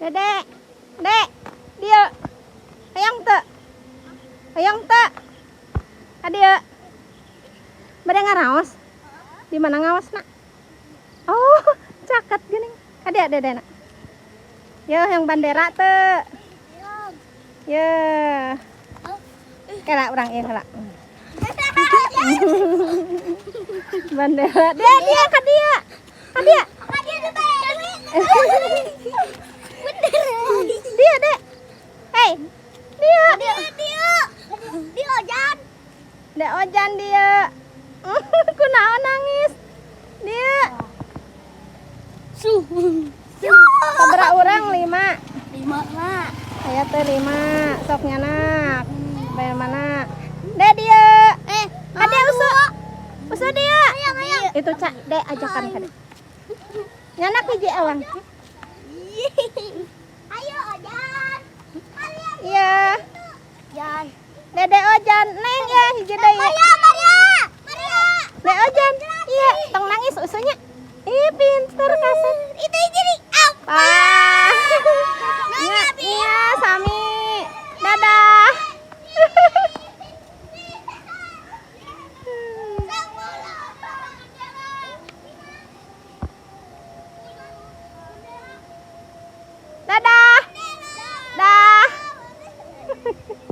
Dede. Dek, dieu. Hayang teu? Hayang teu? Ka dieu. Bade ngaraos? Di mana ngaosna? Oh, caket geuning. Ka dieu, Dede na. Yo, yang bandera teu? Yo. Kela urang ieu heula. Bandera. Dia dia ka dia. Ka dia. Dia, Dek. Hei. Dia. Dia dia dia Ojan. Dek Ojan dia. Kunaon nangis? Dia. Su. Sabaraha urang? Lima. Lima lah. Aya teh lima. Sok nyandak. Bayar mana? Dek, dia. Eh, Kade usu. Usu dia. Ayang, ayang. Itu cak, Dek, ajakan kade. Nyandak hiji awang.